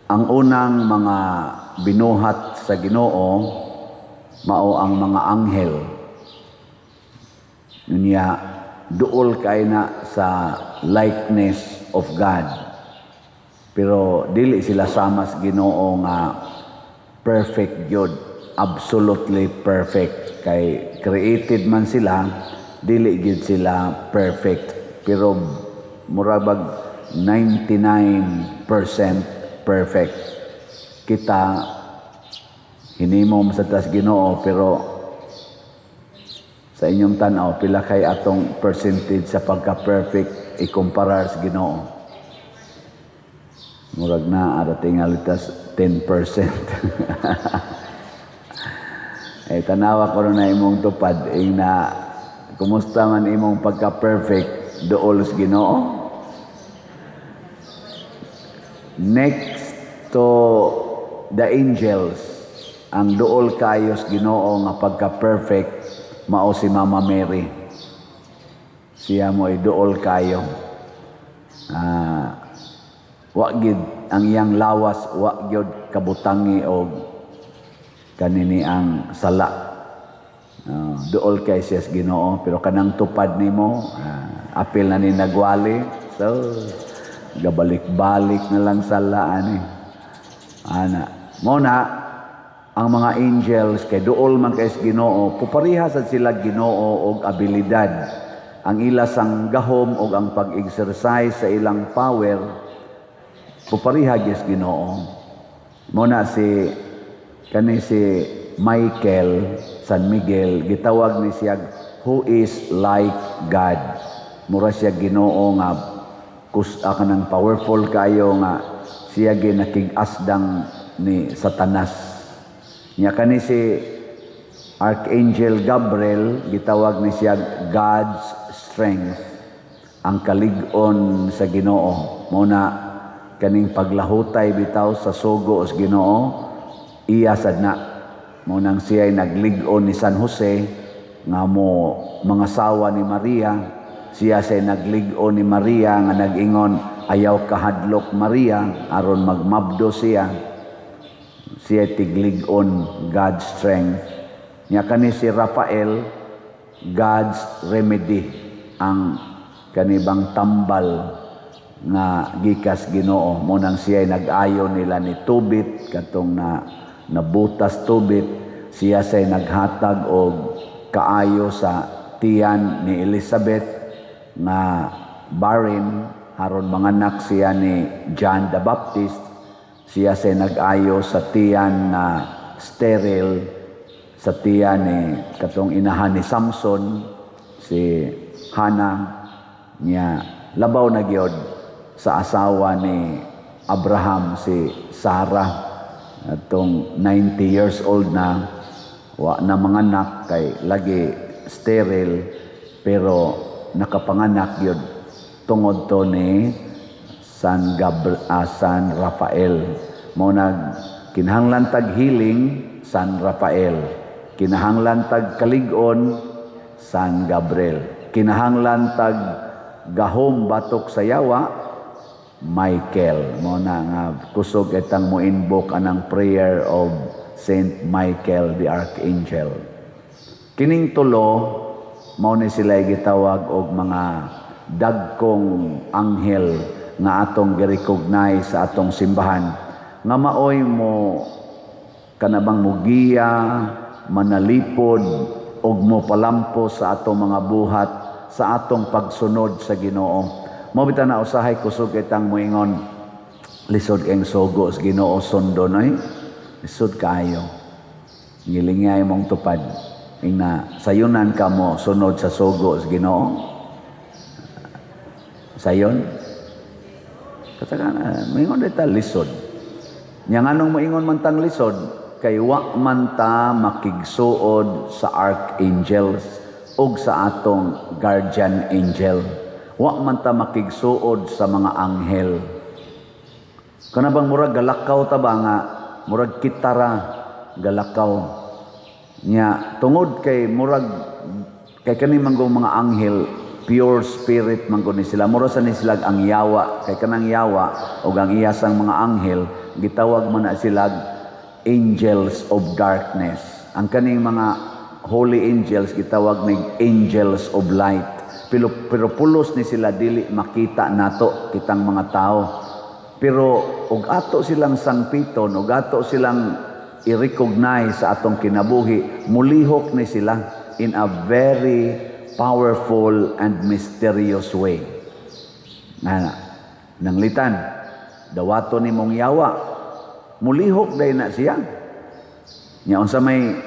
Ang unang mga binuhat sa Ginoo mao ang mga anghel. Unya duol kay na sa likeness of God. Pero dili sila sama sa Ginoo nga perfect gyud, absolutely perfect, kay created man sila, dili gyud sila perfect. Pero mura bag 99% perfect. Kita, hinimo man sa tas Ginoo, pero sa inyong tan-aw, pila kay atong percentage sa pagka-perfect ikumparar sa Ginoo? Murag na ara tingali tas 10%. Eh, tanawa ko na imong tupad ing na kumusta man imong pagka-perfect duol sa Ginoo. Next to the angels, ang duol kayo sa Ginoo nga pagka-perfect mao si Mama Mary. Siya mo ay duol kayo. Wa gid ang iyang lawas, wa gyud kabutangi og kanini ang sala. Duol kay siya sa Ginoo, pero kanang tupad nimo, apil na ni nagwali, so gabalik-balik na lang sala ani. Ana mo na ang mga angels, kay duol man kay sa Ginoo, pupariha sad sila Ginoo og abilidad. Ang ila sang gahom og ang pag-exercise sa ilang power pupariha gyud sa Ginoo. Mo na si kani si Michael, San Miguel, gitawag ni siya "who is like God". Mura siya Ginoo nga kus kanang powerful kayo nga siya ginakig-asdang ni Satanas. Nya kani si Archangel Gabriel, gitawag ni siya "God's strength", ang kalig-on sa Ginoo. Mo na kaning paglahutay bitaw sa sugo sa Ginoo, iya sad na. Mo nang siya ay naglig-on ni San Jose nga mo mga sawa ni Maria. Siya say naglig-on ni Maria nga nag-ingon, "Ayaw kahadlok, Maria," aron magmabdo siya. Siya tiglig-on, God's strength. Nya kani si Rafael, God's remedy, ang kanibang tambal nga gikas Ginoo. Mo nang siya ay nag-ayo nila ni Tobit katong na nabutas Tobit. Siya say naghatag og kaayo sa tiyan ni Elizabeth nga barren aron manganak siya ni John the Baptist. Siya say nag-ayo sa tiyan nga sterile, sa tiyan ni katong inahan ni Samson, si Hannah. Niya labaw na gyud sa asawa ni Abraham, si Sarah, atong 90 years old na, wa na manganak kay lagi sterile, pero nakapanganak gyud tungod to ni San Rafael. Mo nag kinahanglan tag healing, San Rafael. Kinahanglan tag kalig-on, San Gabriel. Kinahanglan tag gahom batok sa yawa, Michael. Mo na nga kusog itang mo invoke anang prayer of Saint Michael the Archangel. Kining tulo mao ni sila gitawag og mga dagkong anghel nga atong gi-recognize sa atong simbahan nga maoy mo kanabang mugiya, manalipod og mo palampo sa atong mga buhat sa atong pagsunod sa Ginoo. Mo bitaw na usahay kusog itang moingon, lisod kayong sugo sa Ginoo sundon oy. Lisod kaayo. Ngilingay mong tupad. Ina sayunan ka mo sunod sa sugo sa Ginoo. Sayon? Katagan, moingon ta lisod. Nya nganong moingon man tang lisod? Kay wa man ta makigsuod sa archangels ug sa atong guardian angel. Wa man ta makigsuod sa mga anghel. Kana bang murag galakaw ta ba nga murag kitara galakaw. Nya tungod kay murag kay kani manggong mga anghel, pure spirit man ni sila. Mura sa ni sila ang yawa, kay kanang yawa ug ang iyasang mga anghel. Gitawag man na sila angels of darkness. Ang kaning mga holy angels gitawag nig angels of light. Pero pulos ni sila dili makita nato kitang mga tao. Pero og ato silang sangpiton, og ato silang i-recognize sa atong kinabuhi, mulihok ni sila in a very powerful and mysterious way. Nga nanglitan, dawato ni mong yawa, mulihok day na siya. Nya unsa may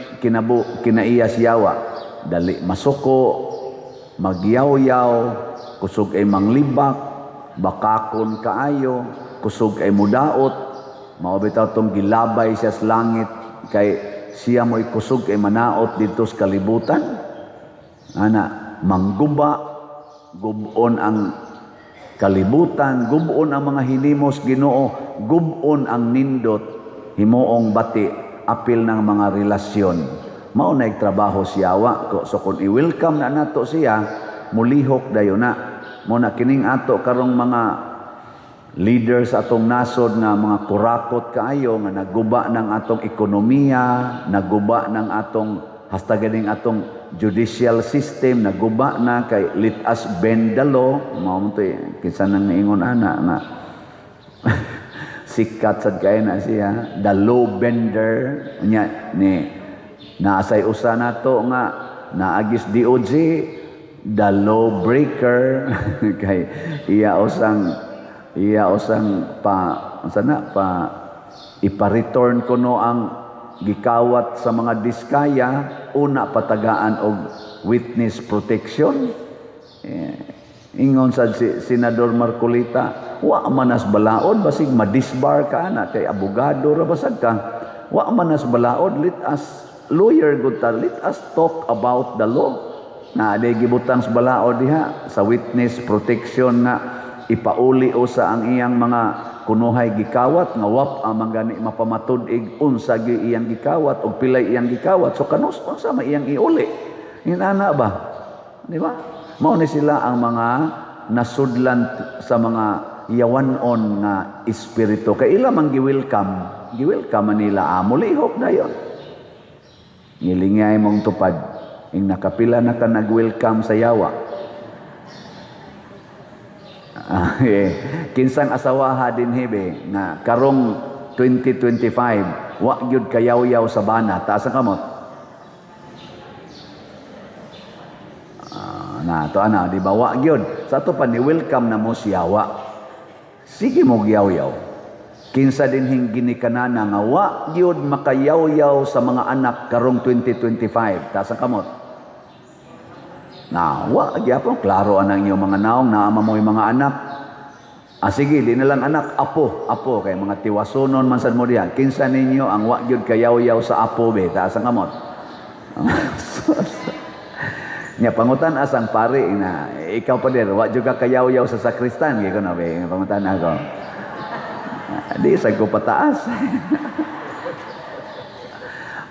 kinaiya siyawa, dali masuko, magyaw-yaw, kusog ay manglibak, bakakon kaayo, kusog ay mudaot, mao bitaw tong gilabay siya sa langit kay siya mo'y kusog ay manaot dito sa kalibutan. Ana, mangguba, gubon ang kalibutan, gubon ang mga hinimos Ginoo, gubon ang nindot, himuong bati, apil ng mga relasyon. Mao na trabaho siyawa ko. So kung i-welcome na nato siya, mulihok dayon na. Mo na kining ato karong mga leaders atong nasod nga mga kurakot kaayo nga naguba ng atong ekonomiya, naguba ng atong hasta ganing atong judicial system, naguba na kay "Let us bend the law." Mao man to eh, kinsa nang niingon ana nga sikat sad kay na siya, the law bender. Nya ni naasay usa nato nga naagis DOJ, the law breaker, kay iya usang pa unsa na pa ipa-return kuno ang gikawat sa mga Diskaya, una patagaan og witness protection. Eh, ingon sad si Senador Marcoleta, wa man nas balaod, basig madisbar ka na kay abogado ra basag ka. Wa man nas balaod, let us lawyer gud ta, let us talk about the law. Na aday gibutang sa balaod diha sa witness protection nga ipauli usa ang iyang mga kunuhay gikawat nga wap amang gani mapamatud-ig unsa gyud iyang gikawat og pilay iyang gikawat. So kanus unsa may iyang iuli inana ba, di ba? Mao ni sila ang mga nasudlan sa mga yawanon nga espiritu kay ila man gi-welcome, gi-welcome man nila. Amo lihok dayon. Ngilingay mong tupad ing nakapila na ka nag-welcome sa yawa. Ah, eh, kinsang asawaha din hibe nga karong 2025 wa gyud kayaw-yaw sa bana, taas ang kamot. Ah, na to ana, di ba wa gyud sa ato pa ni welcome na mo siyawa, sige mo gyaw-yaw. Kinsa din hing ginikanana nga wa gyud makayaw-yaw sa mga anak karong 2025, taas ang kamot. Na wa gyapon klaro anang inyong mga naong naama mo yung mga anak. Ah, sige, di na lang anak, apo, apo kay mga tiwasunon man sad mo diha. Kinsa ninyo ang wa gyud kayaw-yaw sa apo be, taas ang kamot. Nya pangutan asang pari na ikaw pa dir, wa jud ka kayaw-yaw sa sakristan, gi ko na be, pangutan ako. Di sa ko pataas.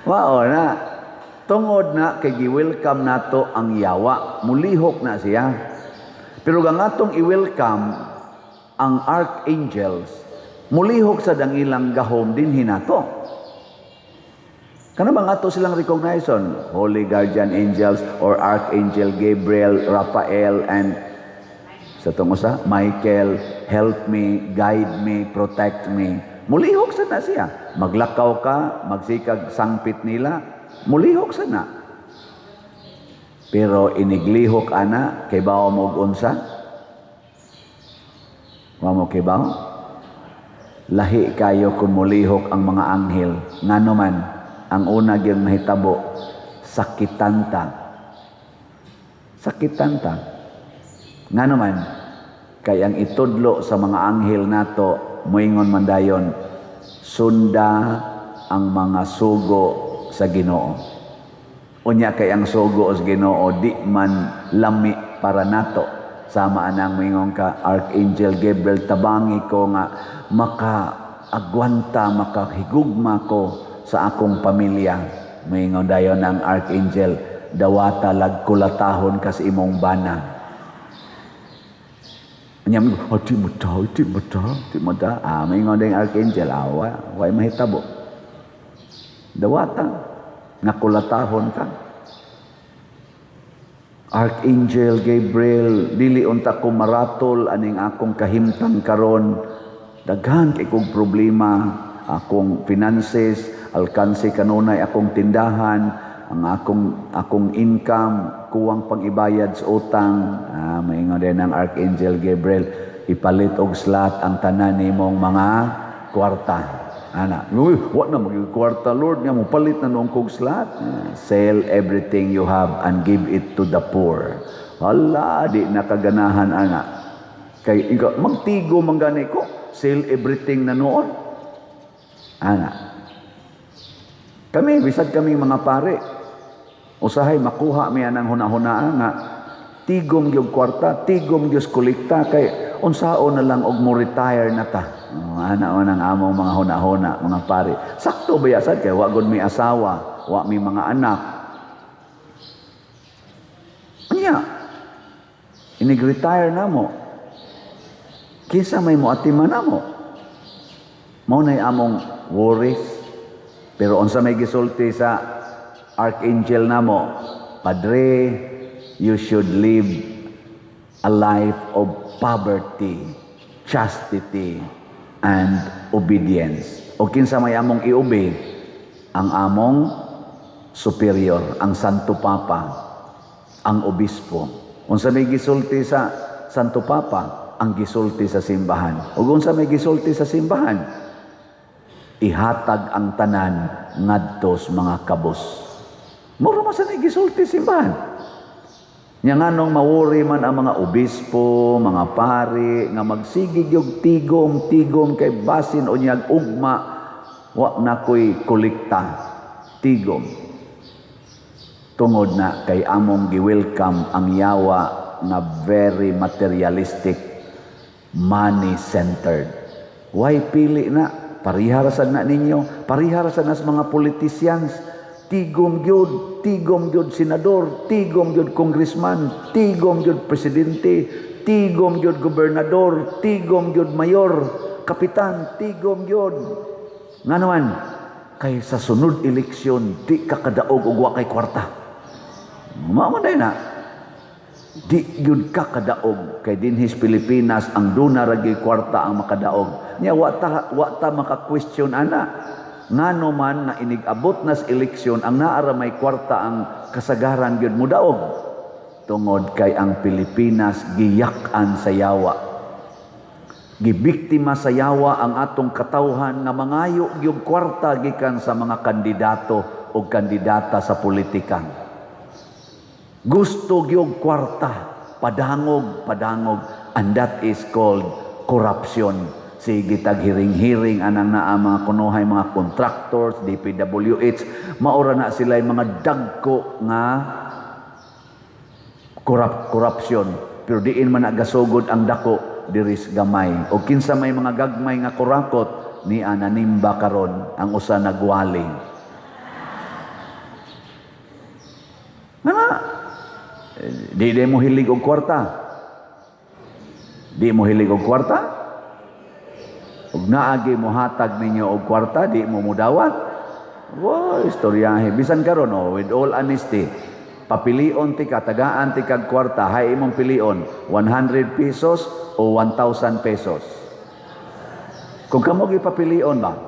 Mao na tungod na kay gi-welcome nato ang yawa, mulihok na siya. Pero ang atong i-welcome ang archangels, mulihok sa dang ilang gahom din hinato. Kana bang ato silang recognition? Holy Guardian Angels or Archangel Gabriel, Raphael, and sa tong usa, Michael, help me, guide me, protect me. Mulihok sa na siya. Maglakaw ka, magsikag sangpit nila, mulihok sa na. Pero iniglihok ana, kay bawo mo og unsa? Wa mo kay bawo? Lahi kayo kung mulihok ang mga anghel. Ngano man, ang una gyud mahitabo, sakitan ta. Sakitan ta. Ngano man, kay ang itudlo sa mga anghel nato, moingon man dayon, sunda ang mga sugo sa Ginoo. Unya kay ang sugo sa Ginoo di man lami para nato. Sama anang moingon ka, "Archangel Gabriel, tabangi ko nga maka-agwanta, makahigugma ko sa akong pamilya." Moingon dayon ang Archangel, "Dawata lag kulatahon kas imong bana." Nya mo, "Oh, di mo daw, di mo daw, di mo daw." Ah, maingon din archangel, ah, wa mahitabo. Dawata, nga kulatahon ka. "Archangel Gabriel, dili unta ko maratol aning akong kahimtang karon. Daghan kay kog problema, akong finances, alkanse kanunay akong tindahan, ang akong income kuwang pang-ibayad sa utang." Ah, maingon din ang Archangel Gabriel, "Ipalit og slot ang tanan nimong mga kwarta." Ana, "Uy, wa na maging kwarta, Lord, nga mo palit na noong kog slot." "Ah, sell everything you have and give it to the poor." Hala, di nakaganahan ana. Kay ikaw, magtigo man gani ko, sell everything na noon. Ana. Kami, bisag kami mga pare, usahay makuha mi anang hunahunaa nga tigom gyud kwarta, tigom gyud kolekta kay unsaon na lang og mo retire na ta. Oh, ana man ang among mga hunahuna, mga pare. Sakto ba sad kay wa gud mi asawa, wa mi mga anak. Anya, inig-retire na mo. Kinsa may mo atiman na mo? Mao nay among worries. Pero unsa may gisulti sa archangel namo? "Padre, you should live a life of poverty, chastity, and obedience." O kinsa may among i-obey? Ang among superior, ang Santo Papa, ang obispo. Unsa may gisulti sa Santo Papa? Ang gisulti sa simbahan. Ug unsa may gisulti sa simbahan? Ihatag ang tanan ngadto sa mga kabos. Mura man sa gisulti simbahan. Nya nganong mawori man ang mga obispo, mga pari nga magsigig yung tigom tigom kay basin o niyag ugma wa na ko'y kolekta, tigom. Tungod na kay among gi-welcome ang yawa nga very materialistic, money-centered. Why pili na? Pariha ra sad na ninyo, pariha ra sad na sa mga politicians. Tigom gyud, tigom gyud senador, tigom gyud congressman, tigom gyud presidente, tigom gyud gobernador, tigom gyud mayor, kapitan, tigom gyud. Ngano man, kay sa sunod eleksyon di ka kadaog og wa kay kwarta. Mao man na. Di gyud ka kadaog kay dinhis Pilipinas ang duna ra gyud kwarta ang makadaog. Nya wa ta maka-question ana. Ngano man nga inig-abot nas eleksyon ang naa ra may kwarta ang kasagaran gyud mudaog? Tungod kay ang Pilipinas giyak-an sa yawa. Gibiktima sa yawa ang atong katawhan nga mangayo gyud kwarta gikan sa mga kandidato o kandidata sa politika. Gusto gyud kwarta, padangog, padangog, and that is called corruption. Sige tag hiring-hiring anang naa mga kunuhay mga contractors, DPWH, maura na sila mga dagko nga corruption. Pero diin man nagasugod ang dako diris gamay. O kinsa may mga gagmay nga kurakot ni ananimba karon ang usa nagwali. Nga di mo hilig og kwarta. Di mo hilig og kwarta? Ug naagi mo hatag ninyo og kwarta, di mo mudawat? Wow, istoryahe. Bisan karon, oh, with all honesty, papilion ti ka, tagaan ti kag kwarta, hay imong pilion, 100 pesos o 1,000 pesos? Kung kamo gipapilion ba?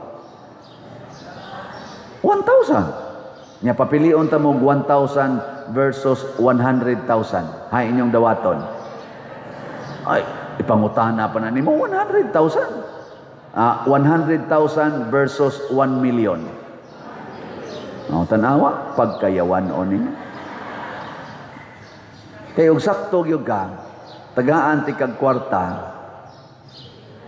1,000. Nya papilion ta mo 1,000 versus 100,000. Hay inyong dawaton? Ay, ipangutana pa na nimo 100,000. 100,000 versus 1 million. Oh, tanawa, pagkayawan o ninyo. Kay og sakto gyud ka, tagaan ti kag kwarta,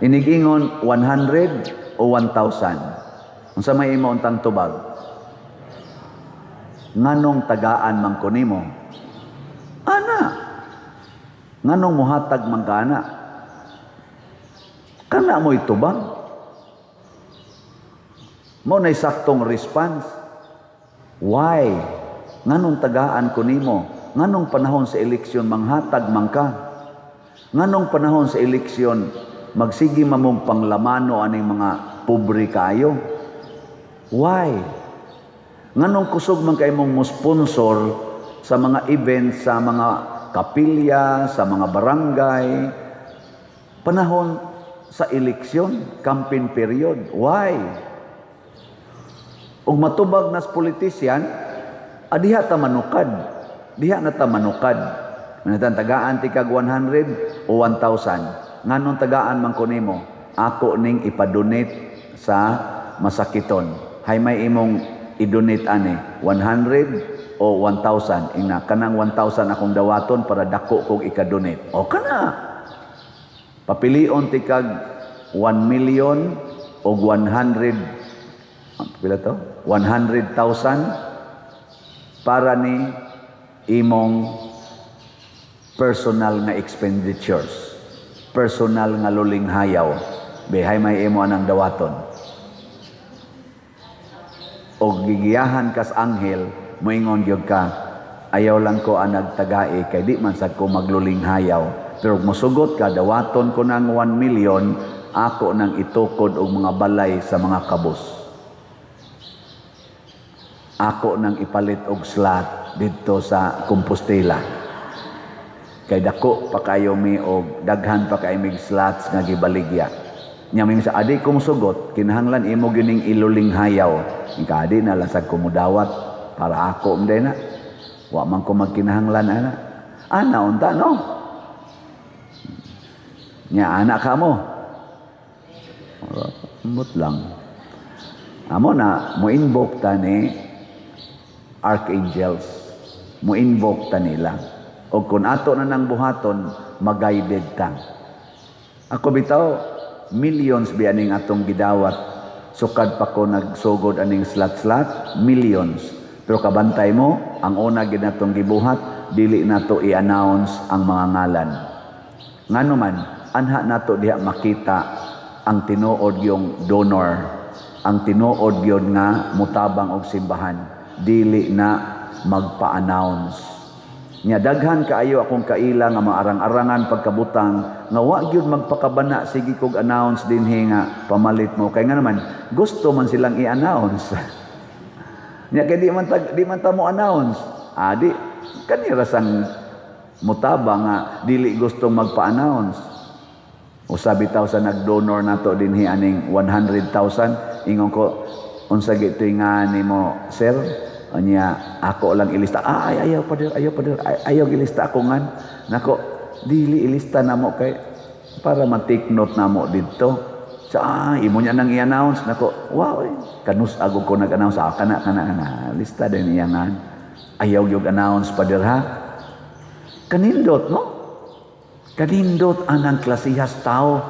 inigingon 100 o 1,000. Unsa may imo untang tubag? Nganong tagaan man ko nimo? Ana. Nganong muhatag man ka ana? Kana mo itubag? Mo nay saktong response. Why? Nganong tagaan ko nimo? Nganong panahon sa eleksyon manghatag man ka? Nganong panahon sa eleksyon magsige mamog panglamano aning mga pobre kaayo? Why? Nganong kusog man kay mong mo sponsor sa mga events sa mga kapilya, sa mga barangay, panahon sa eleksyon, campaign period? Why? Ug matubag nas politician, adiha ta manukad. Diha na ta manukad. Manatan tagaan ti kag 100 o 1,000. Nganong tagaan man ko nimo? Ako ning ipadonate sa masakiton. Hay may imong i-donate ani 100 o 1,000? Ingna kanang 1,000 akong dawaton para dako kog ika-donate. O kana. Papilion ti kag 1 million o 100, pila to? 100,000 para ni imong personal nga expenditures, personal nga luling hayaw. Behay may imo anang dawaton? O gigiyahan kas anghel, moingon gyud ka, "Ayaw lang ko anag tagai kay di man sad ko magluling hayaw." Pero musugot ka, "Dawaton ko ng 1 million, ako nang itukod og mga balay sa mga kabus. Ako nang ipalit og slot didto sa Compostela. Kay dako pa kayo mi og daghan pa kay mig slots nga gibaligya." Nya mi sa adi ko musugot, kinahanglan imo gining iluling hayaw. Ika adi na lang sad ko mudawat para ako mday na. Wa man ko magkinahanglan ana. Ana unta, no? Nya ana ka mo. Ambot lang. Amo na mo invoke ta ni archangels. Mo invoke ta nila. O kung ato na nang buhaton, mag-guided ta. Ako bitaw, millions bi aning atong gidawat. Sukad pa ko nagsugod aning slot-slot, millions. Pero kabantay mo, ang una gid natong gibuhat, dili nato i-announce ang mga ngalan. Ngano man, anha nato diha makita ang tinuod yung donor, ang tinuod yun nga mutabang og simbahan, dili na magpa-announce. Nya daghan kaayo akong kaila nga maarang-arangan pagkabutang nga wa gyud magpakabana, sige kog announce dinhi nga pamalit mo, kay nga naman gusto man silang i-announce. Nya kay di man ta mo announce. Ah, di kanira sang mutabang nga dili gusto magpa-announce. Usa bitaw sa nag-donor nato dinhi aning 100,000, ingon ko, "Unsa gitoy nga nimo, sir?" Anya, "Ako lang ilista." "Ah, ay, ayaw pa ayaw pa, ay, ayaw ilista ako ngan." Nako, dili ilista namo kay para ma-take note namo didto. Sa ah, imo niya nang i-announce nako. Wow, eh. Kanus ago ko nag-announce, ah, kana kana kana. Lista din iya ngan. "Ayaw yung announce, pader, ha." Kanindot, no? Kanindot anang klasihas tao.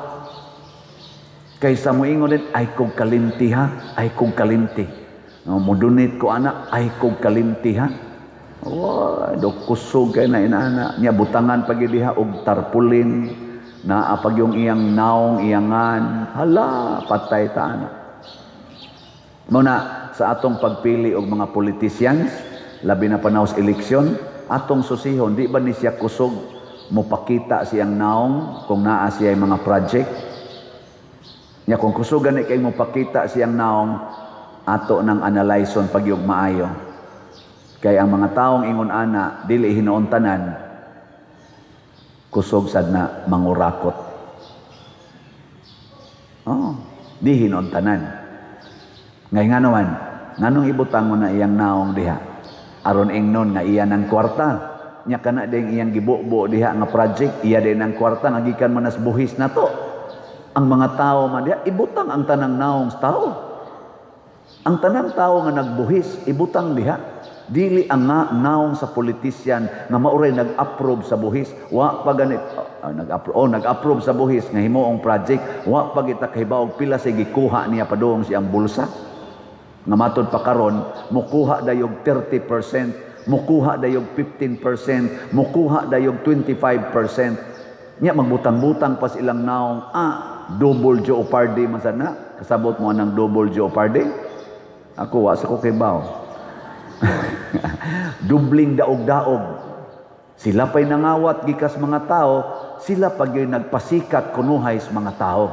Kaysa moingon din, "Ay kong kalimti ha, ay kong kalimti. No, mudunit ko ana, ay kong kalimti ha." Wa, do kusog kay na inaana. Nya butangan pag diha og tarpaulin, naa pag yung iyang naong iyangan, hala, patay ta ana. Muna sa atong pagpili og mga politicians, labi na panahon sa eleksyon, atong susihon, di ba ni siya kusog mopakita siyang naong kung naa siya mga project? Nya kung kusog gani kay mopakita siyang naong, ato nang analyson pagyug maayo. Kay ang mga taong ingon ana, dili hinuon tanan, kusog sad na mangurakot. Oh, di hinuon tanan. Ngay nga naman, nganong ibutang mo na iyang naong diha? Aron ingnon nga iya ng kwarta. Nya kana din iyang gibubo diha nga project, iya din ang kwarta nga gikan man nas buhis na to. Ang mga tao man diha, ibutang ang tanang naong sa tao. Ang tanang tao nga nagbuhis, ibutang diha. Dili ang nga, naong sa politician nga mauray nag-approve sa buhis. Wa pa ganit nag-approve, oh, nag-approve sa buhis nga himuong project, wa pa kita kahibaw pila say gikuha niya padung siyang bulsa. Nga matod pa karon, mukuha dayog 30%, mukuha dayog 15%, mukuha dayog 25%. Nya magbutang-butang pa silang naong, ah, double jeopardy man sana. Kasabot mo anang double jeopardy? Ako wa sa ko kibaw. Dubling daog-daog. Sila pa'y nangawat gikas mga tao, sila pa gyud nagpasikat kunuhay sa mga tao.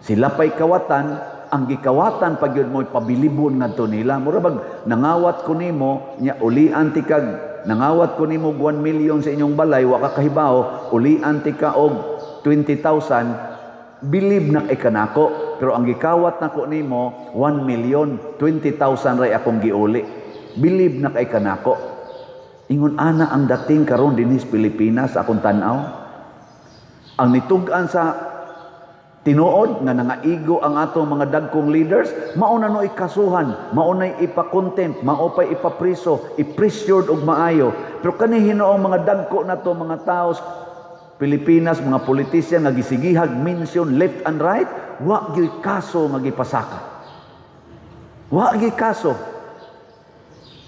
Sila pa'y kawatan, ang gikawatan pa gyud mo'y pabilibon ngadto nila. Mura bag nangawat ko nimo nya ulian ti kag nangawat ko nimo 1 million sa inyong balay, wa ka kahibaw, ulian ti ka og 20,000, believe na kay kanako. Pero ang gikawat nako nimo 1 million, 20,000 ray akong giuli. Believe na kay kanako. Ingon ana ang dating karon dinhi sa Pilipinas akong tan-aw. Ang nitug-an sa tinuod nga nangaigo ang atong mga dagkong leaders, mao na no ikasuhan, mao nay ipa-contempt, mao pa'y ipapriso, i-pressured og maayo. Pero kani hinuong mga dagko na to mga tao sa Pilipinas, mga politisyan nga gisigihag mention left and right, wa gyud kaso nga gipasaka. Wa gyud kaso.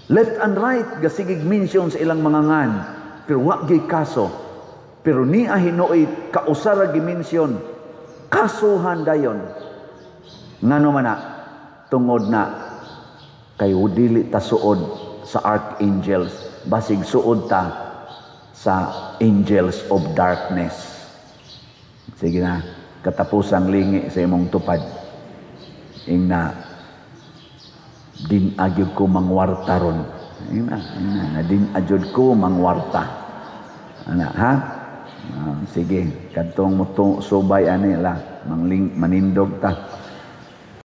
Left and right gasigig mention sa ilang mga ngan, pero wa gyud kaso. Pero niya hinuoy kausara gi-mention, kasuhan dayon. Ngano man na? Tungod na kay dili ta suod sa archangels, basig suod ta sa angels of darkness. Sige na, katapusang lingi sa imong tupad. Ingna, din agyud ko mangwarta ron. Ingna, ingna, na din agyud ko mangwarta. Ana, ha? Ah, sige, kadtong mo subay ani la, mangling manindog ta.